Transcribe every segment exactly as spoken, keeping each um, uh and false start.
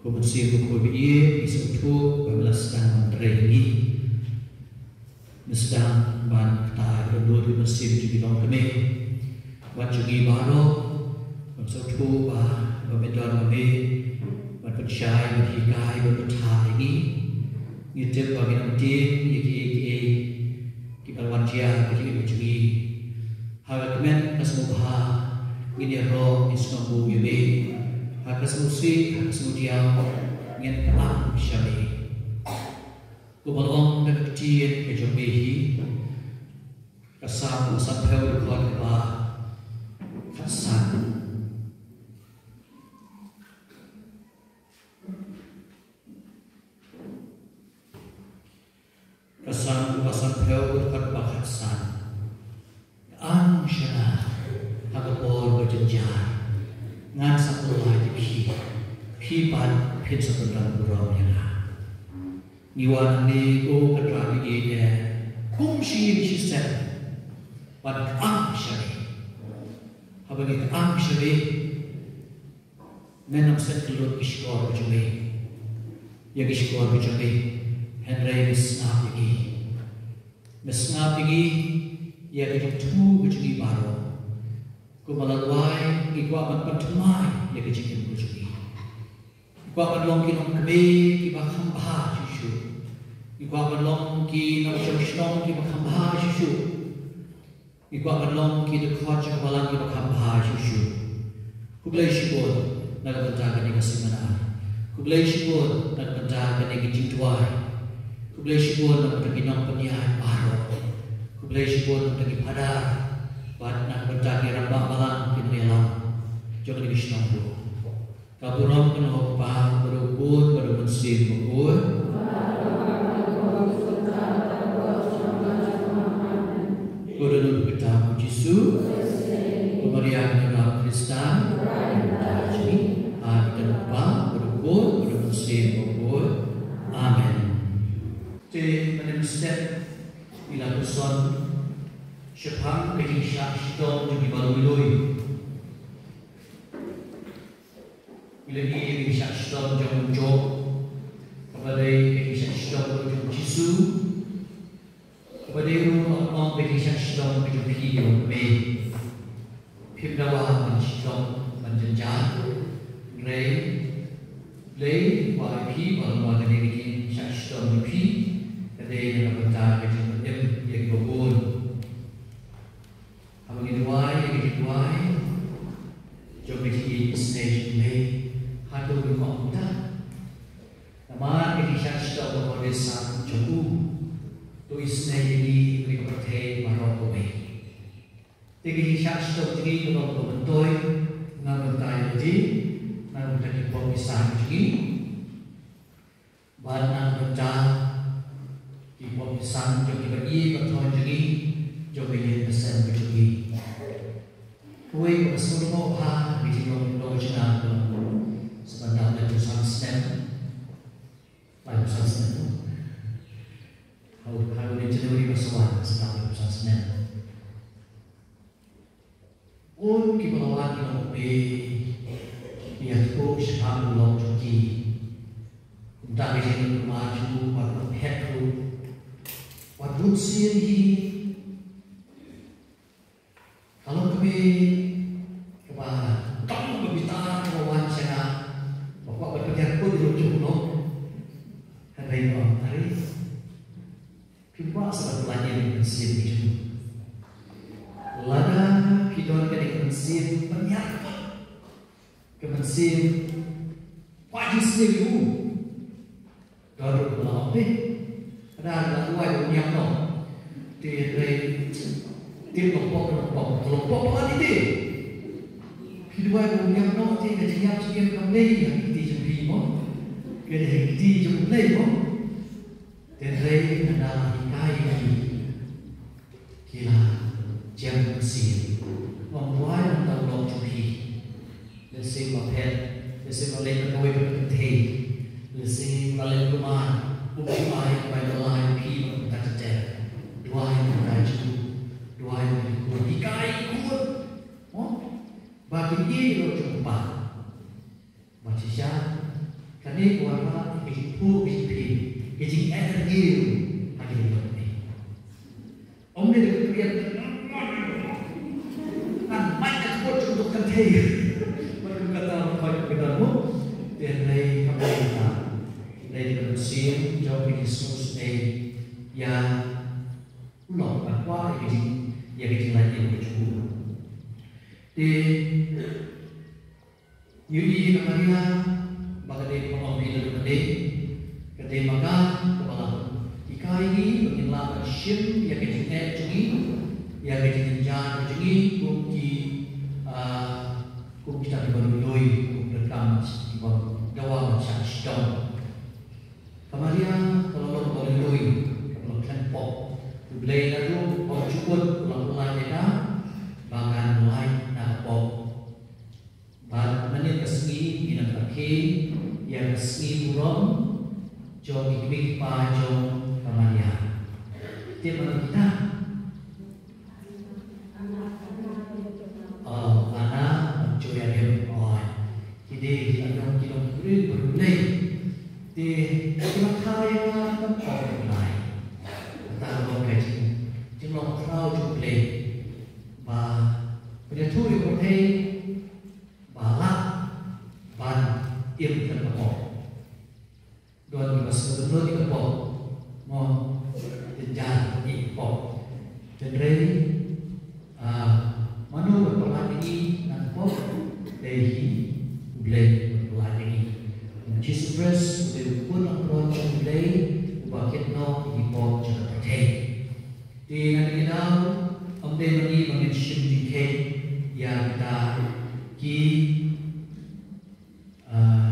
Ko Mynsiem Bakhuid ba ïeit, ngi sngewthuh ba me la sdang ban trei ha ngi. Me sdang ban ktah ïa ka dohnud ka mynsiem jong ki longkmie bad jong ngi baroh. Ngi sngewthuh ba, ba me don ma me ban pynshai, ban hikai, ban pynthah ïa ngi. Ngi tip ba me nang tieng ïa kiei kiei kiba la wan jia ha ka jingim ka jong ngi. Ha ka kmen ka sngewbha ngin ïaroh, ngin sngewbha ïa me. Ha ka sngewsih, ha ka sngewdiaw ngin kynmaw sha me. Kumba la ong da ka ktien ka jong me hi, ka Salm kaba sanphew, dkhot kaba khatsan. Ka Salm kaba sanphew, dkhot kaba khatsan. Ang shana ha ka por ba jynjar, ngan sa pynlait ïa phi, phi pat phin sa pyndonkam burom ïa nga. Ngi wan hangne ko Kynrad, ngi ïeit, kum shi ïing shi sem ban ang shane. Haba ngi ang shane, men ym set kyllut ki shkor ka jong me, ïa ki shkor ka jong me, hynrei me sngap ïa ki. Me sngap ïa ngi, ïa ka jingthmu ka jong ngi baroh. Kumba la duwai, ngi kwah ban pynthymmai ïa ka jingim ka jong ngi. Ngi kwah ban long ki longkmie kiba kham bha shuh shuh. Ngi kwah ban long ki nongshong shnong kiba kham bha shuh shuh. Ngi kwah ban long ki dkhot jong ka balang kiba kham bha shuh shuh. Khublei shibun na ka bynta kane ka seminar. Khublei shibun na ka bynta kane ka jingduwai. Khublei shibun na ka bynta ki nongpynïaid baroh. Khublei shibun na ka bynta ki phadar bad na ka bynta ki rangbah balang, ki nongïalam jong kane ka shnong ruh. Ka burom ka long ha u Kpa, bad ha u Khun, bad ha u Mynsiem Bakhuid. Ko dohnud kata u Jisu bad Maria Kynrad Khristan, ha ka kyrteng u Kpa, bad u Khun, bad u Mynsiem Bakhuid. Amen. Te mynne mynstep ngi la puson shaphang ka jingshah shitom jong kiba lui lui. Ngi la ïohi ïa ka jingshah shitom jong u Job, kaba dei ka jingshah shitom jong u Jisu, kaba dei ruh, ong, ka jingshah shitom ka jong phi, jong me. Phim dawa ban shitom ban jynjar, hynrei U Blei u kwah ïa phi ba lada kane ka jingshah shitom jong phi ka dei na ka bynta ka jingpynim ïa kiba bun. Haba ngi duwai, ngi duwai jong ka jingïeit isynei jong U Blei, hato ngi ong kumta? Namar ka jingshah shitom ka dei sa jong u, to isynei ïa ngi, ïa ka pyrthei baroh kawei. Te ka jingshah shitom jong ngi ka long ka myntoi na ka bynta ïa lade, na ka bynta ki pop ki san jong ngi. Bad na ka bynta ki pop ki san jong kiba ïeit ba thoh jong ngi, jong ka ïing ka sem ka jong ngi. Kawei kaba sngewlyngngoh bha ha ka jinglong, long jingïalang, sa ban dap laiphew san snem. Laiphew san snem. Ha u, ha une u January ba sa wan sa dap laiphew san snem. Bun kiba la wan ki longkmie, ki ïathuh shaphang u lok jong ki. Kumta ka jingïaleh jong u, wat phet ruh, wat bunsien hi. Ka longkmie kaba dang kaba bitar kaba wan sha nga, ba kwah ban pynïakut ïa u lok jong u. Hynrei nga ong, are, phim kwah sa ban pynlait ïa ka mynsiem ka jong u. Lada phi don kane ka mynsiem pynïakut, ka mynsiem kwah jingsniew ïa u, don ruh ba la ong te, lada la duwai ba un ïap noh, te hynrei tip long pop, long pop, long pop palat ite. Phi duwai ba un ïap noh te ka jingïap jong u kam dei ha ki kti jong phi mo, ka dei ha ki kti jong U Blei mo. Te hynrei nga la hikai ïa ki, ki la jem mynsiem. Ym duwai ïa uta u lok jong phi. Lehse u la phet, lehse u la leit na kawei pat ka kynthei, lehse u la leit kulmar, um ju ai, bai ba lai phi ban kumta ter ter. Duwai ïa uta u, duwai ïa uta u, hikai ïa u. Mo? Ba kin ïeit ïa u lok jong u kpa. Bad shisha, ka Kane ka wanrah ïa ka jingphuh, ka jingphi, ka jingeh rngiew ha ki liang jong ngi. Ym dei da ka kriat, ngan mait na ka pud jong u duk kynthei. Bad kum kata, ym khot kum kata mo. Te hynrei kam dei kata. Hynrei da ka mynsiem jong ka jingsngew sngewsih ïa u lok, ban kwah ïa ka jing, ïa ka jinglait ïa u jong u. Te Ngi ïohi ïa ka Maria ba ka dei kaba ong ngi naduh mynne, ka dei ma ka kaba la hikai ïa ngi ba ngin lah ban shim ïa ka jingeh jong ngi, ïa ka jingïaid jong ngi kum ki, ah, kum kita kiba lui lui, kum ki donkam kiba dawa ban shah shitom. Ka Maria ka la long kaba lui lui, kaba la khlem pop. U Blei naduh ba u ju kut u la pynlait ïa ka ba kan lait na ka pop. Bad mynnin ka sngi ngi dang rakhe ïa ka sngi burom jong ki kmie ki kpa jong ka Maria. Te mano kita? Oh, Anna bad Joiarib. Oh, ki dei ki la long ki long ki briew ba riewblei. Te ki la kha ïa ka kam pop lai. Kata ka long ka jing, jinglong khraw jong U Blei. Ba pynïathuh ïa u pyrthei ba lah ban im khlem ka pop. Don kiba sngewthuh ïa ka pop. Mo, jynjar ïa ka pop. Hynrei, ah, mano ban pynlait ïa ngi na ka pop? Dei hi U Blei ban pynlait ïa ngi. U Jisu Khrist u dei u Khun langbrot jong U Blei uba kit noh ïa ki pop jong ka pyrthei. Te na kane ka daw, ym dei ma ngi ba ngin shim jingkheiñ ïa kita ki, ah,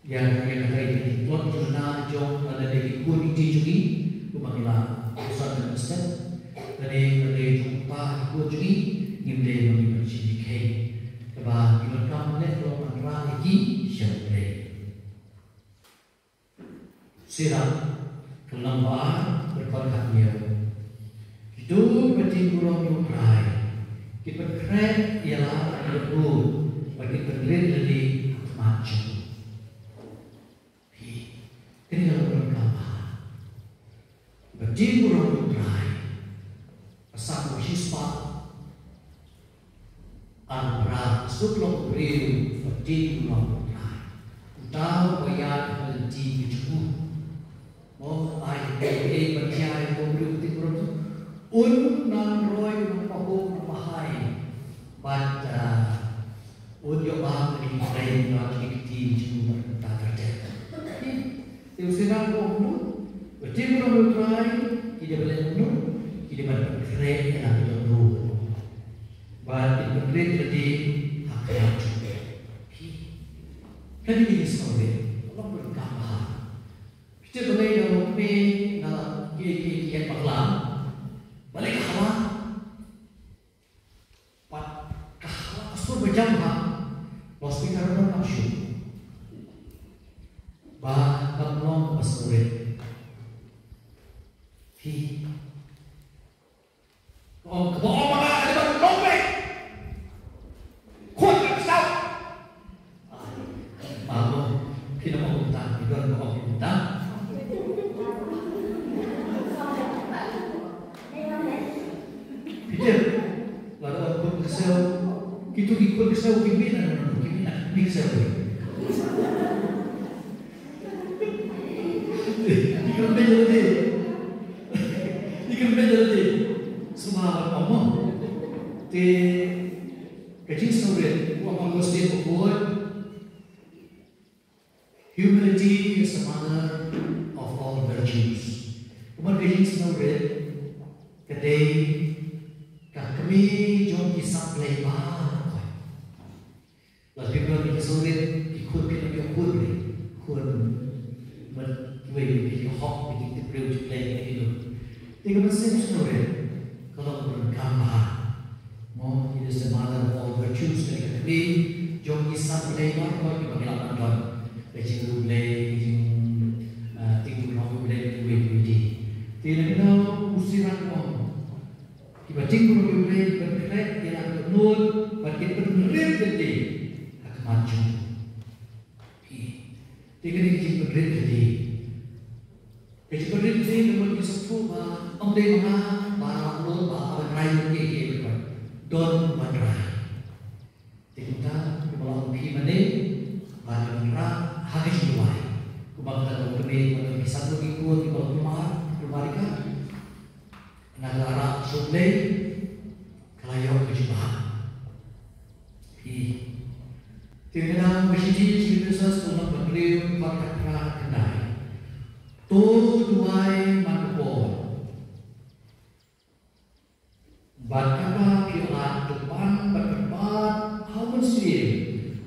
ïa, ïa kata ki tlot jong na jong lada dei ki khun ki kti jong ngi, kumba ngi la ïohsngew mynstep, lada dei, lada dei jong u kpa ki khun jong ngi, ngim dei ma ngi ban shim jingkheiñ. Kaba ngi donkam leh ka long ban rah ïa ki sha U Blei. Sirah ka lynnong ba ar, dkhot khathynñiew. Kito kiba tieng burom ïa U Trai kin pynkhreh ïa la ki dohnud bad kin pynrit lade ha khmat jong u. Phi, kane ka long ka lynnong ba ar. Kiba tieng burom ïa U Trai. Ka Salm ba shispah arphew phra, suk long u briew uba tieng burom ïa U Trai. Uta uba ïaid ha ka lynti ka jong u. Mo, ai kaei kaei ban ïaid, mo, u briew uba tieng burom. Un nang roi, un nang pahuh, un nang bahai. Bad, ah, un ïoh bam na ki kynthei, na ki kti jong u bad kumta ter ter. Te u Sirach u ong kumno? Ba tieng burom ïa U Trai ki dei ban leh kumno? Ki dei ban pynkhreh ïa la ki dohnud bad kin pynrit lade ha khmat jong u. Kane ka jingsngewrit ka long kaba donkam bha. Phi tip balei nga long kmie nga la kiei kiei ki ïeng bakla? Balei ka hala? Bad ka hala ka sur ba jam ha loudspeaker ruh ngam shu. Ba ngam long ba sngewrit. Hi. Ka ong, kaba ong ma nga ka dei ban long beit. Khun ka sdang. Ai, ma mo, phi la ong kumta, phi don ba ong kumta. Phi tip, lada ong khun ka sdang, kito ki khun ka sdang ki mih na, ki mih na, mih ka sdang. Ki kynbeit ïa lade. Ki kynbeit ïa lade. Sngewbha ban ong mo. Te ka jingsngewrit, u Apostol Paul, humility is the mother of all virtues. Kumba ka jingsngewrit ka dei ka kmie jong ki sap Blei baroh. Lada phim don ka jingsngewrit, ki khun phin ym ïoh khun re. Khun, bad kiwei ki hok, ki tip briew tip Blei ki don. Te ka mynsiem sngewrit ka long kaba donkam bha. Mo, it is the mother of all virtues, ka dei ka kmie jong ki sap Blei baroh kiba ngi lah ban don. Ka jingriewblei, ka jing, ah, tieng burom ïa U Blei, kiwei kiwei de. Te na kane u Sirach u ong, kiba tieng burom ïa U Blei kin pynkhreh ïa la ki dohnud bad kin pynrit lade ha khmat jong u. Te kane ka jingpynrit ka dei, ka jingpynrit ka dei, ka mut ka sngewthuh ba ym dei ma nga ba la nud ba ban rai lut ïa kiei kiei, don ban rai. Te kumta, kumba long phi mynne, ba ka ban rai ha ka jingduwai. Kumba ka long kane, kumba ki san ngut ki khun kiba la kulmar, kulmar ïa ka, na ka la rah sha U Blei, ka la ïoh ka jubab. Phi. Te ka dang ba shi dei shi Ephesos lynnong ba hynriew, dkhot khatphra khyndai. To duwai man ka por. Bad katba phi ïoh lad, to pan bad kyrpad ha U Mynsiem,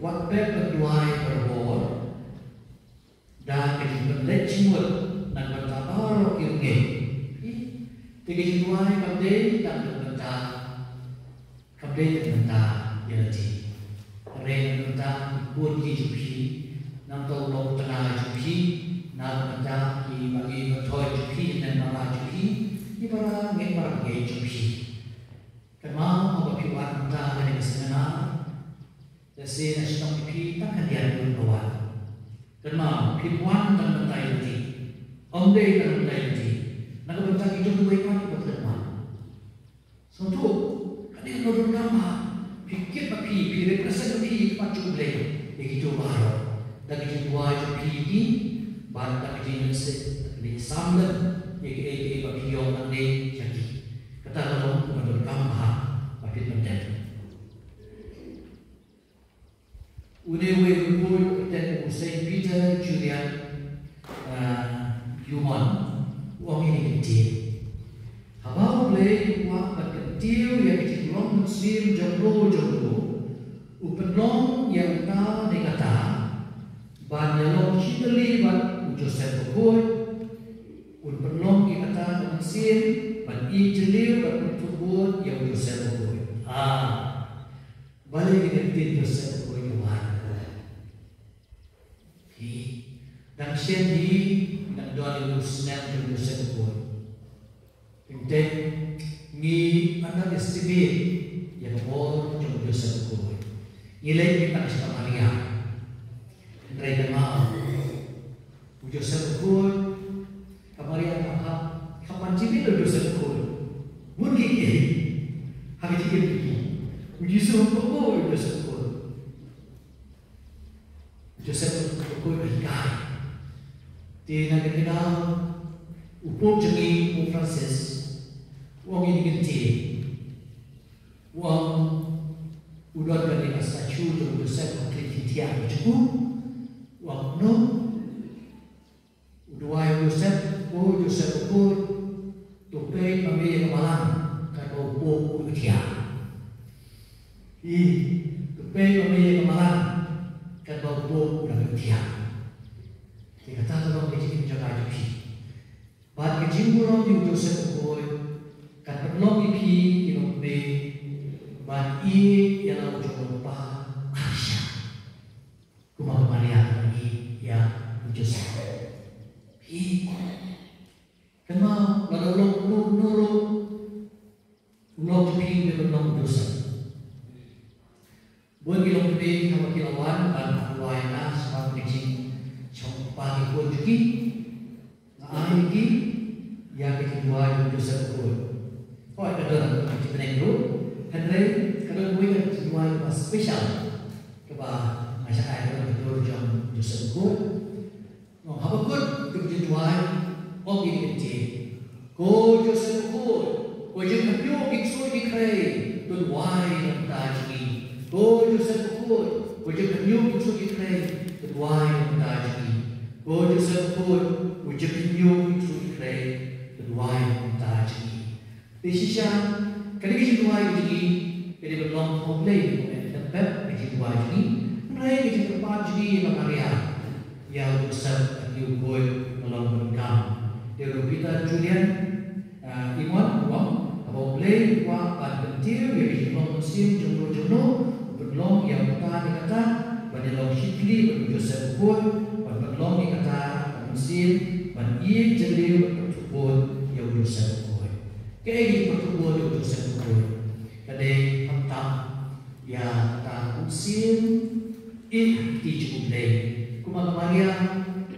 wat beh ban duwai barabor da ka jingpynleit jingmut na ka bynta baroh ki ryngeit. Te ka jingduwai kam dei tang na ka bynta, kam dei tang na ka bynta ïa lade. Hynrei na ka bynta ki khun ki jong phi, nangta u lok tnga jong phi, na ka bynta ki bahaïing bathoi jong phi, ki para ngeit para ngeit jong phi. Kynmaw haba phi wan mynta ha kane ka seminar, lehse na shnong jong phi tang khyndiat ngut ba wan. Kynmaw phim wan tang na ka bynta ïa lade, ym dei tang na ka bynta ïa lade, na ka bynta kito kiwei pat kiba kynmaw. Sngewthuh, ka dei ka donkam ba phi kit ma phi, phi represent ma phi ha khmat jong U Blei ïa kito baroh da ka jingduwai jong phi ïa ki, bad da ka jingïasam lem ïa kiei kiei ba phi ïoh nangne sha ki. Kata ka long kaba donkam ba phin pyndep. Une uwei u kyrteng u Saint Peter Julian, ah, Dumont, u ong ïa kane ka ktien: Haba U Blei u kwah ban kyntiew ïa ka jinglong mynsiem jong no jong no, u pynlong ïa uta ne kata ban ïalong shi tylli bad u Joseph Bakhuid. Un pynlong ïa kata ka mynsiem ban ïeit jylliew bad pynthut bud ïa u Joseph Bakhuid. Ah. Balei kane ka ktien Joseph Bakhuid ka wan? Hi, dang shen hi, dang don ïa u snem jong u Joseph Bakhuid. Teng teng ngi underestimate ïa ka bor jong u Joseph Bakhuid. Ngi leit ngi tang sha ka Maria. Hynrei kynmaw, u Joseph Bakhuid, ka Maria ka hap, ka hap ban jingmut ïa u Joseph Bakhuid. Bun kiei kiei ha ka jingim jong ki. U Jisu um kohnguh ïa u Joseph Bakhuid. U Joseph Bakhuid u hikai. Te na kane ka daw u Pope jong ngi, u Pope Francis, u ong ïa kane ka ktien. U ong, u don kane ka statue jong u Joseph ha Khlieñthiang Thiang ha Juku. U ong kumno? U duwai u Joseph, "Ko Joseph Bakhuid, to peit ma me ïa ka balang katba u Pope u dang thiah. Hi, to peit ma me ïa ka balang katba u Pope u dang thiah." Te kata ka long ka jingim jong nga jong phi. Bad ka jingburom ïa u Joseph Bakhuid kan pynlong ïa phi ki longkmie ban ïeit ïa la u jong u Kpa arshah. Kumba ka Maria ka ïeit ïa u Joseph. Hi. Kynmaw, lada u long kumno kumno ruh, u lok jong phi u dei ban long u Joseph. Bun ki longkmie haba ki la wan ban duwai ïa nga shaphang ka jingshong kpa ki khun jong ki, nga ai ïa ki ïa ka jingduwai jong u Joseph Bakhuid. Hooid, ka don ka jingbneng ruh, hynrei ka don kawei ka jingduwai kaba special kaba nga shah ai, ka don ka dur jong u Joseph Bakhuid. Ong, haba kut ka jingduwai, ong ïa kane ka ktien: Ko Joseph Bakhuid, ko jingkhynñiuh ki ksuid ki khrei, to duwai na ka bynta jong ngi. Ko Joseph Bakhuid, ko jingkhynñiuh ki ksuid ki khrei, to duwai na ka bynta jong ngi. Ko Joseph Bakhuid, ko jingkhynñiuh ki ksuid ki khrei, to duwai na ka bynta jong ngi. Te shisha, kane ka jingduwai jong ngi ka dei ban long ha U Blei, kane ka dei ban long ka jingduwai jong ngi. Hynrei ka jingkyrpad jong ngi ïa ka Maria, ïa u Joseph, ïa u Bakhuid, ka long ban kam. Te u Peter Julian, ah, Dumont u ong, haba U Blei u kwah ban kyntiew ïa ka jinglong mynsiem jong no jong no, u pynlong ïa uta ne kata ban ïalong shitylli bad u Joseph Bakhuid, ban pynlong ïa kata ka mynsiem ban ïeit jylliew bad pynthut bud ïa u Joseph Bakhuid. Kaei ka jingpynthut bud ïa u Joseph Bakhuid? Ka dei khamtam ïa kata ka mynsiem ïeit ha ka kti jong U Blei. Kumba ka Maria,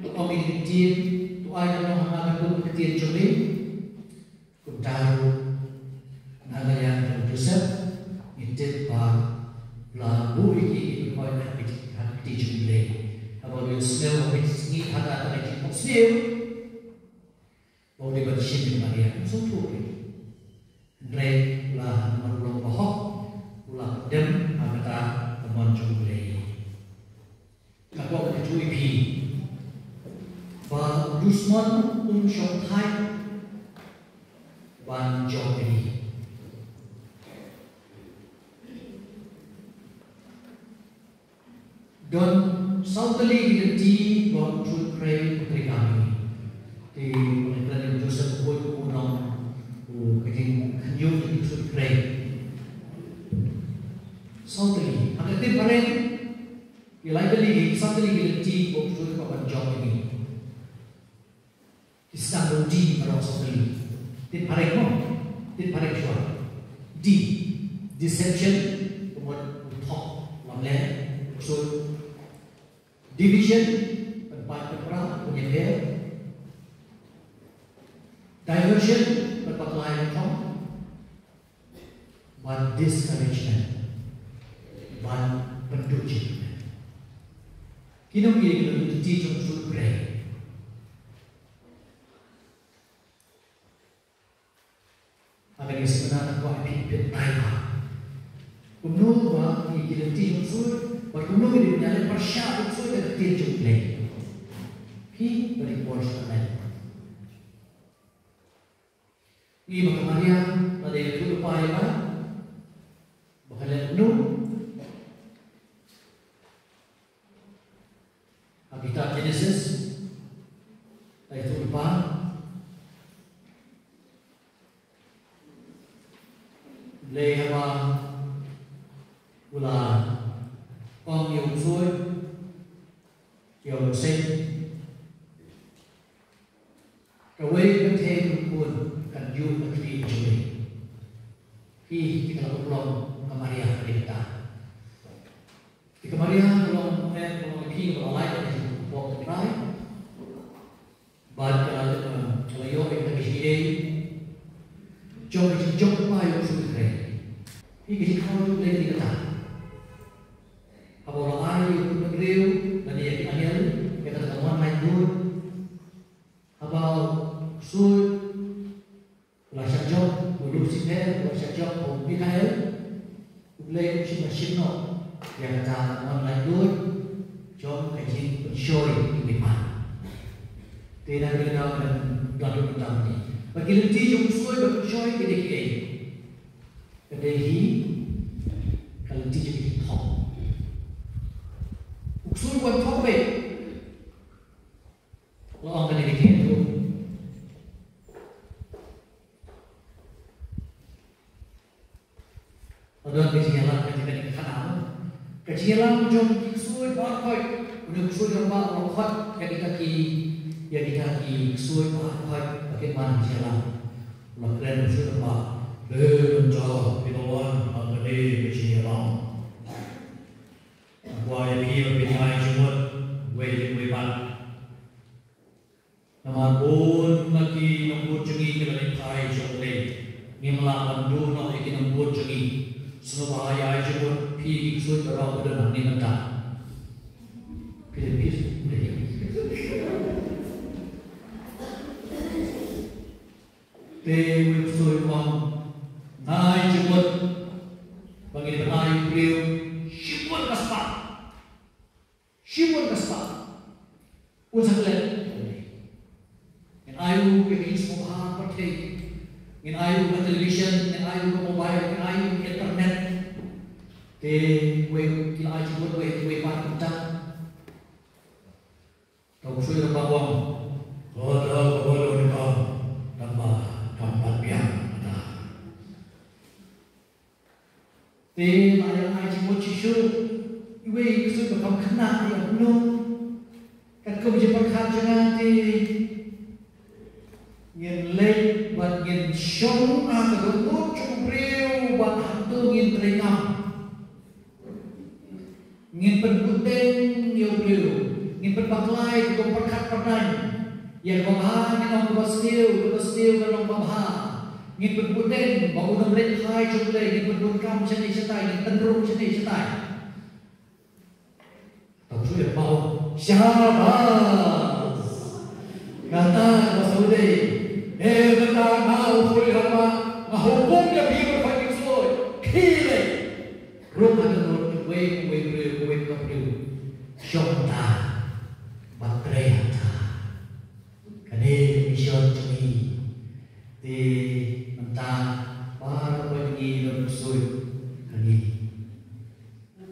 to ong ïa ka ktien, to ai ka nong ha nga katkum ka ktien jong me. Kumta ruh na ka liang jong u Joseph, ngi tip ba u la buh ïa ki, ïa ki bakhoi ha ka ktien, ha ka ktien jong U Blei. Haba u ïohsngew, ha ka sngi, ha ka, ha ka jingphohsniew, ba u dei ban shim ïa ka Maria, um sngewthuh ruh. Hynrei u la, namar u long bahok, u la pyndem ha kata ka mon jong U Blei. Nga kwah ban ïathuh ïa phi ba u dusmon um shong thait ban jop ïa ngi. Don saw tylli ki lynti ba u Trai Khrei u trei ïa ngi. Te u Trai Joseph u buh u nong u ka jingkhynñiuh ïa u Trai Khrei. Saw tylli. Ha ka ktien phareng, ki lai tylli, saw tylli ki lynti ba u Trai Khrei u ban jop ïa ngi. Ki sdang da u D baroh saw tylli. Ktien phareng mo? Ktien phareng shuwa. D. Deception, ka mut u thok lamler, u ksuid. Division, pynpait pynpra, pynïapher. Diversion, pynbakla ïa ka thong. Bad discouragement, ban pynduh jingkmen. Kine ki dei ki lynti jong u Trai Khrei. Ha kane ka seminar nga kwah ïa phi ban peit bha. Kumno ba kine ki lynti jong u Trai, bad kumno ki dei ban ïaleh pyrshah u Trai da ka ktien jong U Blei. Phi ba dei ki bor sha ka lynti. Ngi ba ka Maria la dei ka tu pa ïa ba ba ka leh nu ha kitab Genesis la dei tu pa lei haba u la ong ïa u Trai ïa u Joseph. Kawei ka thei ka khun kan ïuh na ka khlieh jong me. Hi, te ka la long ka Maria ka dei kata. Te ka Maria ka long, eh, ka long ka phi ka la lai ka jingpok ka trai. Bad ka la, eh, ka la ïoh ïa ka jingïeit jong ka jingjop ïa u Trai. Hi ka jingkhaw jong u Blei ka dei kata. Haba u la ai ïa u khun briew lane ïa ki angel ïa kata ka mon laitluid. Haba u ksuid u la shah jop, u Lucifer u la shah jop ha u Mikhael, U Blei um shym la shim noh ïa kata ka mon laitluid jong ka jingpynshoi ki mihpat. Te na kane ka daw ngan don ruh mynta mynne ba ki lynti jong u ksuid bad u ksuid ki dei kiei? Ka dei hi ka lynti jong ki thong. U ksuid u wan thong beit. Nga ong kane ka jingïathuh. Nga don ka jingïalang ka jingïalang ka jingïalang jong ki ksuid ba khot. Une u ksuid rangbah u la khot ïa kita ki, ïa kita ki ksuid ba khot ba kin wan jingïalang. U la kren u ksuid rangbah, "Hei nangta phi la wan ha kane ka jingïalang. Nga kwah ïa phi ba phin ai jingmut uwei lem uwei pat. Namar bun na ki nongbud jong ngi ki la leit phai sha U Blei. Ngim lah ban duh noh ïa ki nongbud jong ngi. Sngewbha ïa ai jingmut phi ki ksuid baroh ba don hangne mynta." Phi leit phi. Te uwei u ksuid u ong, "Nga ai jingmut ba ngi dei ban ai u briew shibun ka spah. Shibun ka spah. Un sa klet. Ngin ai u ïa ka jingsngewbha pyrthei. Ngin ai u ka television, ngin ai u ka mobile, ngin ai u ka internet." Te uwei ki la ai jingmut, uwei, uwei pat kumta. Te u ksuid rangbah u ong, "Kata kaba don kam, tangba kam pat biang kata." Te la ïa ai jingmut shisha, iwei i ksuid ba kam khynnah ïa u nong. Katkum jingpyrkhat jong nga te ngin leit bad ngin shong ha ka dohnud jong u briew bad hangto ngin trei kam. Ngin pynbuteng ïa u briew. Ngin pynbakla ïa ka kum pyrkhat pyrdaiñ. Ïa kaba bha ngin ong kaba sniew, kaba sniew ngin ong ba bha. Ngin pynbteng ba u nongleit phai jong U Blei, ngin pynbun kam shane shatai, ngin tynrung shane shatai. Tang shu ïa pau. Shabas. Kata kaba shu dei. Eh, mynta nga u sui haba nga hukum ïa phi ba phi sui. Khie leit. Rung ha ka dur, uwei, uwei briew, uwei ka briew. Shong ta. Ba trei ha ta. Kane ka mission jong ngi. Te mynta baroh ngi don sui ka ngi.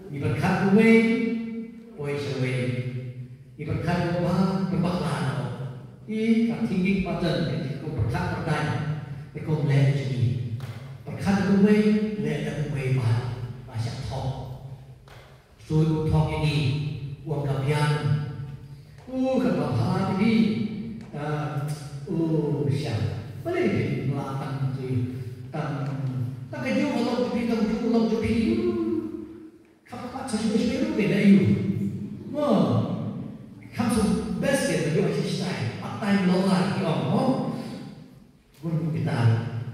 Ngi pyrkhat uwei, poi sha uwei. Ngi pyrkhat uba, pynbakla noh. I ka thinking pattern, ka pyrkhat pattern, ka kum leh jong ngi. Pyrkhat uwei, leh da uwei pat, ba shah thok. Sut u thok ïa ngi, u ong ka biang. U ka ba bha ïa ngi. Ah, u sha. Balei phi la tang tu. Tang, tang ka jong ka lok jong phi, tang jong ka lok jong phi. Kham pat sa shu shu ruh ke da ïu. Mo. Kham sa best ke da ïu shi style. Pat time lo la ki ong mo. Bun kita.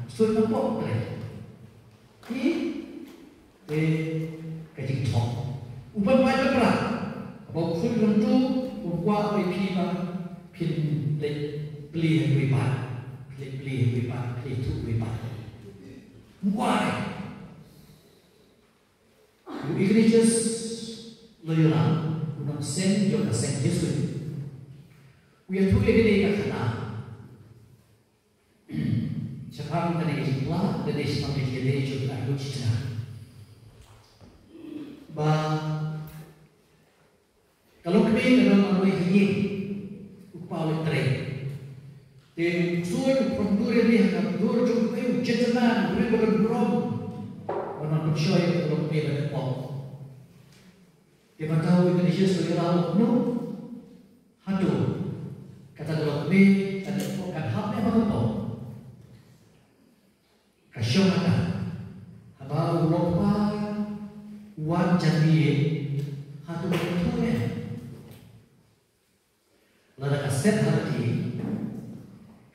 Sut na pok tre. Ki. Te ka jingthok. U ban pai ban pra. Ba u sut long tu. U kwah bai phi ba. Phin leit plie ha wei pat. Leit plie ha wei pat. Leit tu wei pat. U kwah re. U Ignatius Loyola, u nongseng jong ka seng Jesuit. U ïathuh ïa kane ka khana. Shaphang kane ka jingpla, kane shaphang ka jingïadei jong ka Ainu Jitna. Ba ka long kmie ka don marwei ha ïing, u kpa u leit trei. Te u ksuid u pyndur ïa lade ha ka dur jong u ksuid, u Jitna, u briew ba don burom. Ba nang pynshoi ïa ka long kmie ba don pop. Te mynta u Ignatius u ïa la u kumno? Hato kata ka long kmie ka don pop kan hap ne ba kan pop? Ka shong hangta. Haba u lok pa u wan jan miet, hato ka ïathuh ne? Lada ka set ha lade,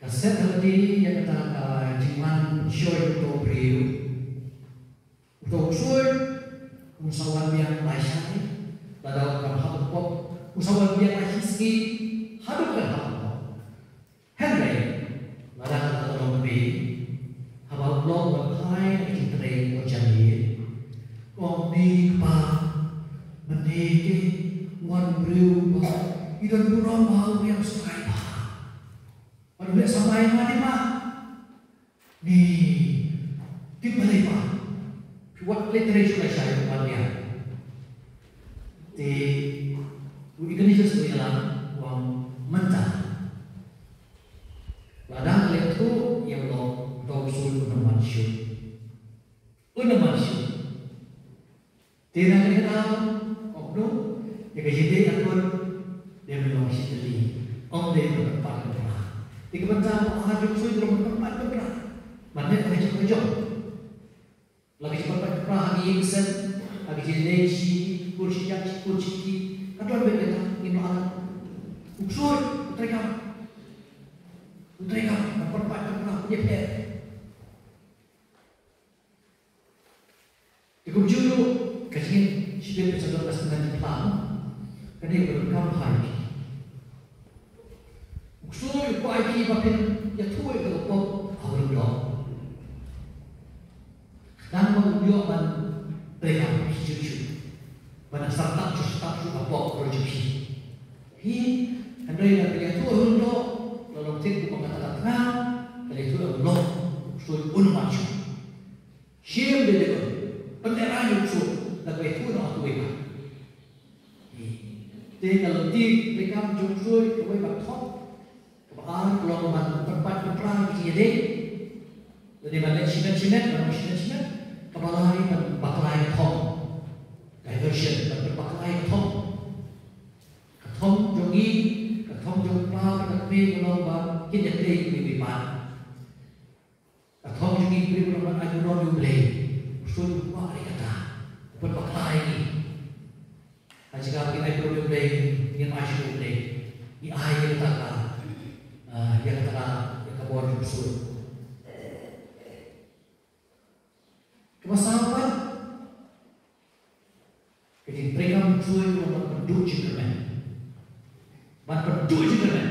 ka set ha lade ïa kata ka jingwan pynshoi uto u briew. Uto u ksuid un sa wan biang lai shai, lada u kan hap pop, un sa wan biang lai shi sngi, haduh kan hap pop. Hynrei lada ka long kmie, haba u lok u wan phai na ka jingtrei u jan miet, u ong, ne kpa, mynne te u wan u briew ba i don burom bha, u riam sngewbha. Bad u leh samai ma ne ma. Ni tip balei ba phi wat leh trei shuh lashai ban wan ïa. Te u Ignatius u ïalam u ong mynta. Lada ngi leh thuh ïa u lok, uto u ksuid un ym wan shuh. Un ym wan shuh. Te na kane ka daw, ong kumno, ïa ka jingdei akor, dei ban long shi tylli, ym dei ban pynpait pynpra. Te ka bynta ba ha jong u ksuid ruh ban pynpait pynpra. Ban leh ka jong ka jong. La ka jingpynpait pynpra ha ki ïing ki sem, ha ki jingdei shi kur shi ïap shi kur shi ki, ka don beit kata, ngim lah. U ksuid, u treikam. U treikam, ban pynpait pynpra, pynïapher. Te kumjuh ruh ka jingim shibit ka sa don ka sngewthuh phla. Kane ka donkam bha ïa phi. U ksuid u kwah ïa phi ba phin ïathuh ïa ka pop ha u lyngdoh. Khnang ba un ïoh ban trei kam shuh shuh. Ban sa tap shuh tap shuh ka pop ha u lyngdoh jong phi. Hi, hynrei lada phi ïathuh ha u lyngdoh, la long thik kumba kata ka tnga, ka la ïathuh ha u lyngdoh, u ksuid un ym wan shuh. Shim de de. Pynlehrain ïa u ksuid da kaba ïathuh noh ha uwei pat. Te ka lynti treikam jong u ksuid kawei ban thok. Kaba ar ka long ban pynpait pynpra ïa ki jingïadei. Lane ban leh shimet shimet, ban long shimet shimet. Kaba lai ban bakla ïa ka thong. Diversion, ban pynbakla ïa ka thong. Ka thong jong ngi, ka thong jong u kpa bad ka kmie ka long ba kin ïatrei iwei iwei pat. Ka thong jong ngi ka dei ban ai burom ïa U Blei. U ksuid u kwah ïa kata. U pynbakla ïa ngi. Ha jaka ba ngin ai burom ïa U Blei, Ngin ai shuh, Blei. Ngi ai ïa kata ka, ah, ïa kata ka, ïa ka bor jong U Ksuid. Kaba saw pat, ka jingtrei kam U Ksuid ka long ban pynduh jingkyrmen. Ban pynduh jingkyrmen.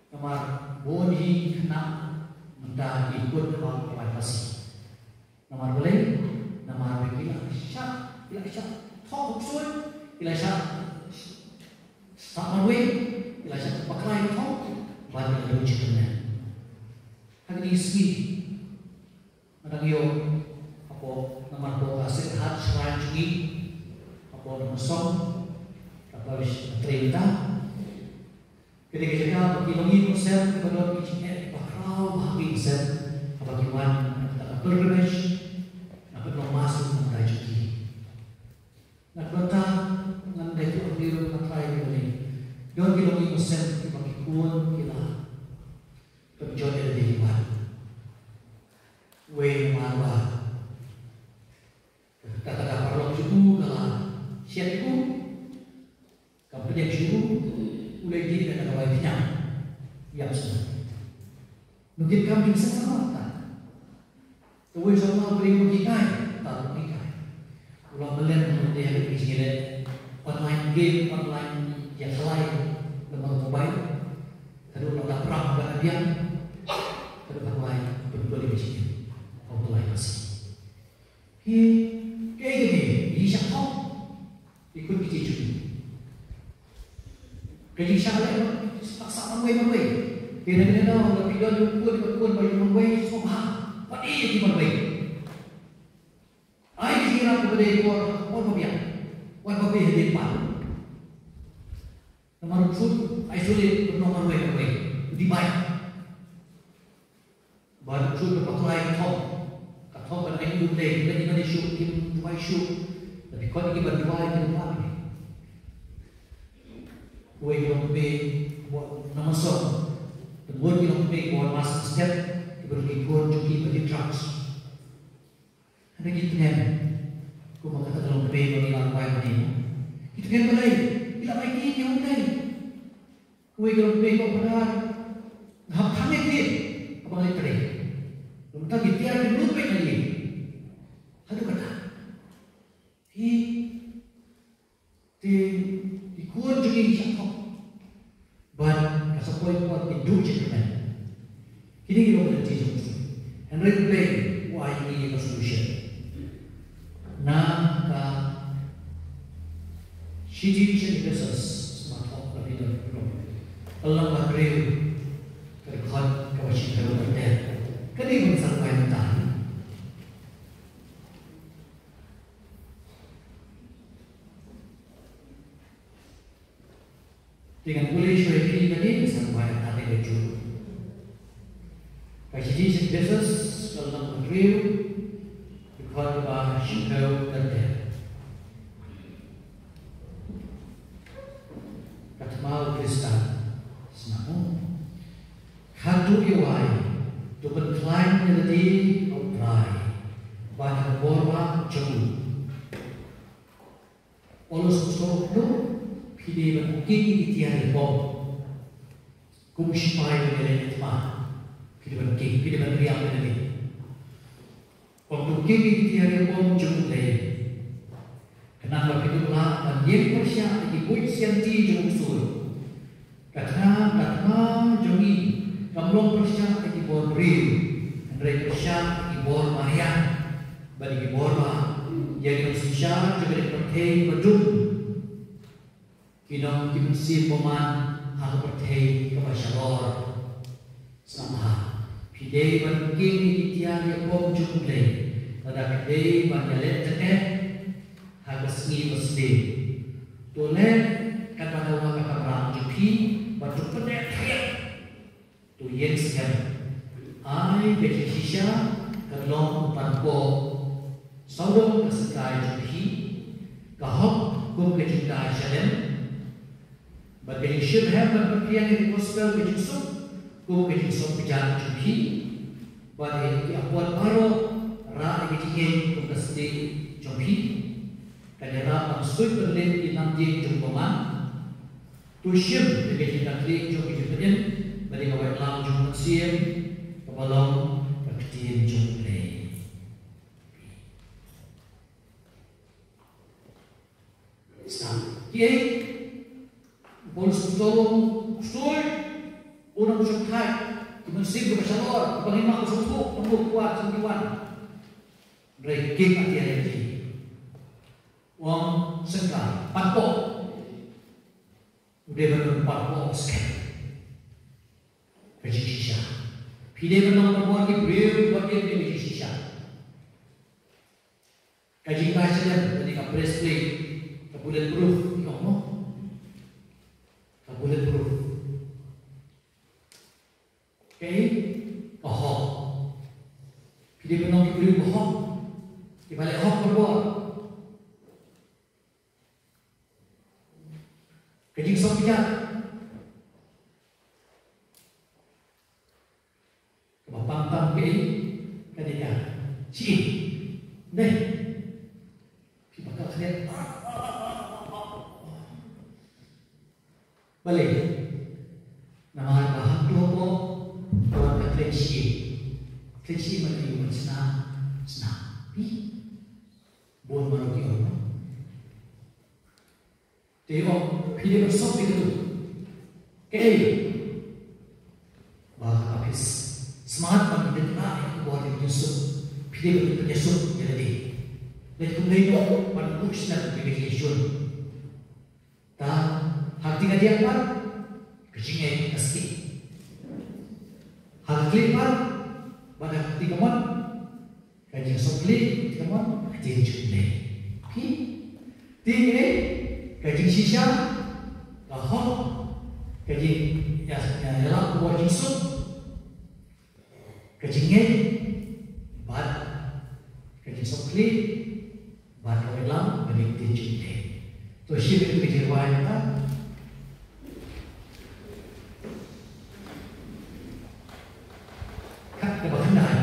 Namar bun hi khynnah mynta ki kut ha ka Bai Khasi. Namar balei? Namar ba ki la shah, ki la shah thok U Ksuid, ki la shah sah marwei, ki la shah bakla ïa ka thong, bad ki la duh jingkyrmen. Ha kine ki sngi, nga dang ïoh hapoh, namar hapoh ka Sacred Heart Shrine jong ngi hapoh Nongmynsong, ka parish, ka trei mynta. Ka dei ka jaka ba ki longïing longsem kiba don ki jingeh kiba khraw bha ha ki longsem, haba ki wan na kata ka pilgrimage, na ka long mass na ka bynta jong ki. Na ka bynta, ngan ïathuh hangne ruh, nga trai ruh hangne. Don ki longïing longsem kiba ki khun ki la pynjot ïa lade ki wan. Wei namar ba kata ka paralok jong u ka la shet ïa u, kam pdiang shuh, u leit dih na ka dawai pynïap. Ïap shuh. Nukit kam jingïaseng sama ta. Kawei sha u briew u hikai, ta u hikai. U la mlien u dei ha ki jingïaleh online game, online ïakhlai, lem bad mobile. Haduh la dap rap bad abiang. Haduh ka lai pynpul ïa ka jingim. Ka u Blai Khasi. Hi, kaei kane, i shah thok. I khun ki jong ngi. Ka jingshah leh, sah, sah marwei marwei. Te na kane ka daw, lada phi don u khun, u khun ba ïoh marwei, sngewbha. Wat ïa ki marwei. Ai ki jingïarap kaba dei bor, bor ba biang. Wat ba biang hadien pat. Namar u Ksuid, ai sule, u nong marwei marwei. U dih bai. Bad u Ksuid u bakla ïa ka thong. Ka thong ban ai ïa u Blei, leit ïa mane shuh, kim duwai shuh. Lada phi khot ïa ki ban duwai, kim duwai. Kawei ki longkmie, bad na Nongmynsong. Te bun ki longkmie, bad mas step, kiba ki khun jong ki ba ki drugs. Hynrei ki tngen, kumba kata ka longkmie ba ngi la duwai mynne. Ki tngen balei, ki la bai ki ïa u Blei. Kawei ka longkmie ka ong, Phadar, nga hap khang ïa ki, haba nga leit trei. Namar ki tiar ki mluh peit na ngi. Haduh katta. Hi, te ki khun jong ngi ki shah thok. Bad ka sa poi por ki duh jingkyrmen. Kine ki long ka lynti jong U Ksuid. Hynrei U Blei u ai ïa ngi ka solution. Na ka shithi sha ki Ephesos, sngewthuh ba phi don ruh. Ka lynnong ba hynriew, ka dkhot kaba shiphew ka dei. Ka dei ban sa rai mynta. Te ngan pule shuwa ïa phi, ka dei ban sa rai mynta, ka dei ka juh. Ka shithi sha ki Ephesos, ka lynnong ba hynriew, ka dkhot kaba shiphew ka dei. Ka thma u Khristan, sngap mo. Khatduh ïa wai, to pynkhlaiñ ïa lade ha U Trai, bad ha ka bor ba jong u. Paulus u sngewthuh, phi dei ban king ïa ki tiar ïalbom. Kum u shipai uba ïaleh ïa ka thma, phi dei ban king, phi dei ban riam ïa lade. Kum u king ïa ki tiar ïalbom jong U Blei. Khnang ba phin ym lah ban ïeng pyrshah ïa ki buit sianti jong u ksuid. Ka thma, ka thma jong ngi kam long pyrshah ïa ki bor briew, hynrei pyrshah ïa ki bor mariang, bad ïa ki bor ba ïa ki nongsynshar jong ka pyrthei ba dum, ki nong, ki mynsiem bymman ha ka pyrthei kaba shalor. Sngap bha, phi dei ban king ïa ki tiar ïalbom jong U Blei, lada phi dei ban ïaleh tyngeh ha ka sngi basniew. To leh katba dawa ka kamram jong phi, bad to pyndep phriang. To ïeng skhem. Ai ka jingshisha kan long u panpoh sawdong ka sykai jong phi, ka hok kum ka jingdai shalem, bad ka jingshyrkhei ban pynphriang ïa ka gospel ka jingsuk kum ka jingsuk kjat jong phi, bad ïa ki apot baroh rah ïa ka jingngeit kum ka sdieh jong phi. Ka dei ban suit bad leh ïa ki nam dieng jong u bymman. To shim ïa ka jingkitkhlieh jong ka jingpynim bad ïa ka waitlam jong u Mynsiem kaba long ka ktien jong U Blei. Sngap. Kiei? U Paulus u sngewthuh, u sngewthuh, u nang sngewthuh, u mynsiem u ba shalor, u ba ngim nang sngewthuh, u nang sngewthuh, sngewthuh. Hynrei kim atiar ïa ki. U ong sngewthuh, pan pop. U dei ban pan pop skhem. Ka jingshisha. Phi dei ban long bor ki briew, bor ki briew ka jingshisha. Ka jingkha shalem, kane ka breastplate, ka bulletproof, ïoh mo? Ka bulletproof. Kaei? Ka hok. Phi dei ban long ki briew ba hok. Kiba leh hok bor. Ka jingsuk phi ka. Kaba pang tam kaei, ka dei ka. Shi. Dei. Phi ba ka khlem. Balei. Namar ba hangto ko, ko ka khlem shi. Khlem shi man ïa u man sna, sna. Pi. Bun marwei ki ong. Te ong, phi dei ban suk ïa katu. Kaei? Ba ka phi smat ban ïa katu, ïa katu ba dei ban suk. Phi dei ban ïa suk ïa lade. Lada kumne to ban buh shisha ïa ka jingshun. Ta ha ka kti kadiang pat ka jingngeit ka suk. Ha ka kti pat bad ha ka kti kamon. Ka jingsuk kti, ka mon, ka ktien jong U Blei. Phi. Te, ka jingshisha, ka hok, ka jing, ïa, ïa, ïalap bad ka jingsuk, ka jingngeit, bad, ka jingsuk kti, bad ka waitlam, bad ka ktien jong U Blei. To shim ïa ka jingrwai mynta. Kat kaba khyndai.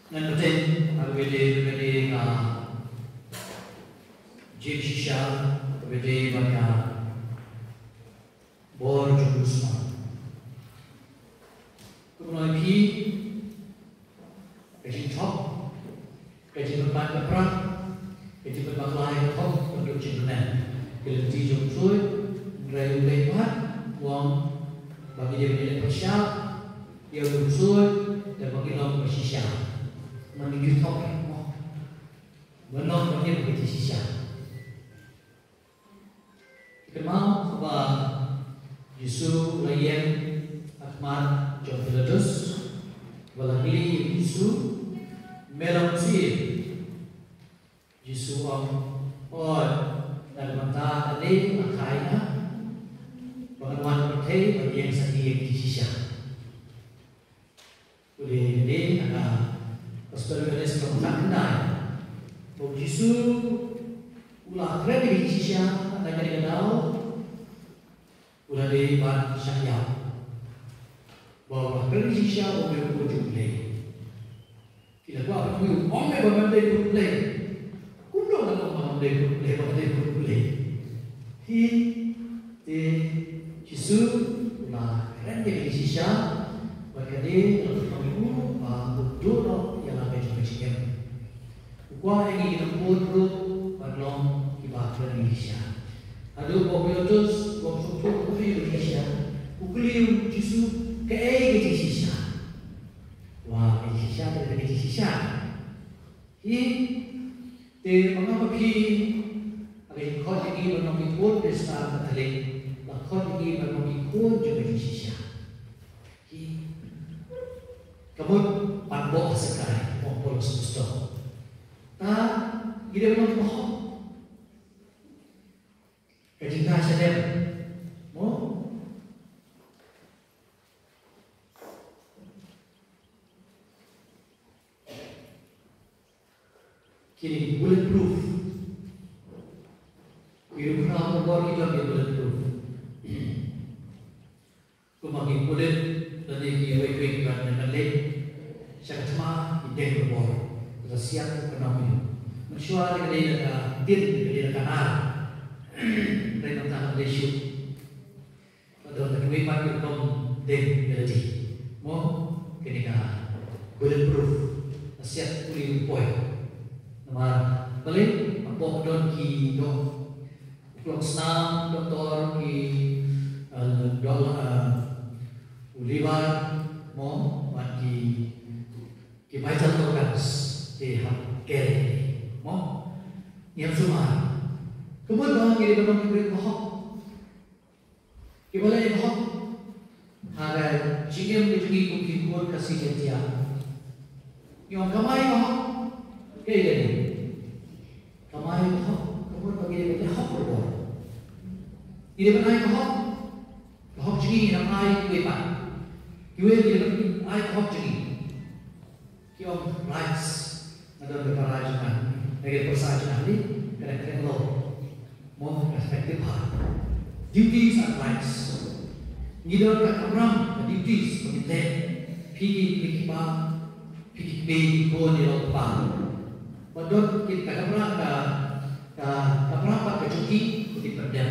Ngan bteng ha kaba ïadei bad ka jingshisha, kaba ïadei bad ka bor jong u Lusma. Kumno ïa phi, ka jingthok, ka jingpynbakla, ka jingpynbakla ïa ka thok ka dei ka jingpynbakla. Ka lynti jong u ksuid, hynrei u Blei pat u ong ba ngi dei ban ïaleh pyrshah ïa u ksuid, da ba ngin long ba shisha. Ngi dei ban thok, mo. Ban long ba ngin long ba shisha. Kynmaw ba u Jisu u la ïeng ha khmat jong u Pilatus, ba la kylli ïa u Jisu, me long u Jisu. U Jisu u ong, oi, na ka bynta kane nga kha ïa nga, ba ngan wan pyrthei ban ïeng sah ïa ki jingshisha. Pule ïa kane ha ka Gospel u Ïoannis lynnong khatkhyndai. Ba u Jisu u la kren ïa ki jingshisha, ha kane ka daw u la dei ban shah ïap. Ba u la kren ïa ki jingshisha ba u dei u Khun jong U Blei. Ki la kwah ban ong, ong me ba me dei Khun U Blei. Kumno ngan ong ba ngam dei Khun U Blei, ba nga dei Khun U Blei? Hi, te u Jisu u la kren ïa ki jingshisha, bad kane ka long ba u duh noh ïa la ka jong ka jingim. U kwah ïa ngi ki nongkun ruh ban long kiba kren ïa ki jingshisha. Haduh ba u Pilatus, ba u sngewthuh ïa ki jingshisha, u kylli u Jisu, kaei ka jingshisha? Wa, ka jingshisha, ka jingshisha. Hi, te ma nga ma phi, ha ka jingkhot ïa ngi ban long ki khun Khristan Katholik, la khot ïa ngi ban long ki khun jong ka jingshisha. Hi, ka mut ban bok ha Sakai, ong Paulus Apostol. Ta, ngi dei ban long ki bahok. Ka jingkha sha dem. Mo? Kine ki bulletproof. Ki ruh khraw ka bor ki don ki bulletproof. Kumba ki pulit lane kiwei kiwei kiba ïeng ban leit sha ka thma, ki deng ka bor, ka siat ka nong ïa u. Mynshuwa ka dei da ka tin, ka dei da ka nar. Hynrei mynta kam dei shuh. Ka don ka kiwei pat ki rukom deng ïa lade. Mo, kane ka bulletproof. Ka siat u puli u poi. Namar balei, hapoh ka don ki doh, u klongsnam, doktor, ki, eh, doh, eh, u liver, mo, bad ki, ki vital organs, ki hap carry, mo. Ngi hap sumar. Ka mut ba ngi dei ban long ki briew bahok. Kiba la ïa bahok ha ka jingim ka jong ngi kum ki khun Khasi Jaiñtia. Ngi ong kamai bahok. Kaei kane? Kamai bahok ka mut ba ngi dei ban ïa hok barabor. Ngi dei ban ai ka hok. Ka hok jong ngi ngin ym ai kiwei pat. Kiwei ki dei ban ai ka hok jong ngi. Ki ong rights. Nga don ka para jong nga, nga don ka para jong nga, ni ka dei ka law. Mo, respective ha. Duties and rights. Ngi don ka kamram, ka duties ba ngin leh. Phi ki, phi ki kpa, phi ki kmie, ki khun, ïa la u kpa. Ba don ki ka kamram, ka, ka, ka kamram bad ka jong ki, ki pyndep.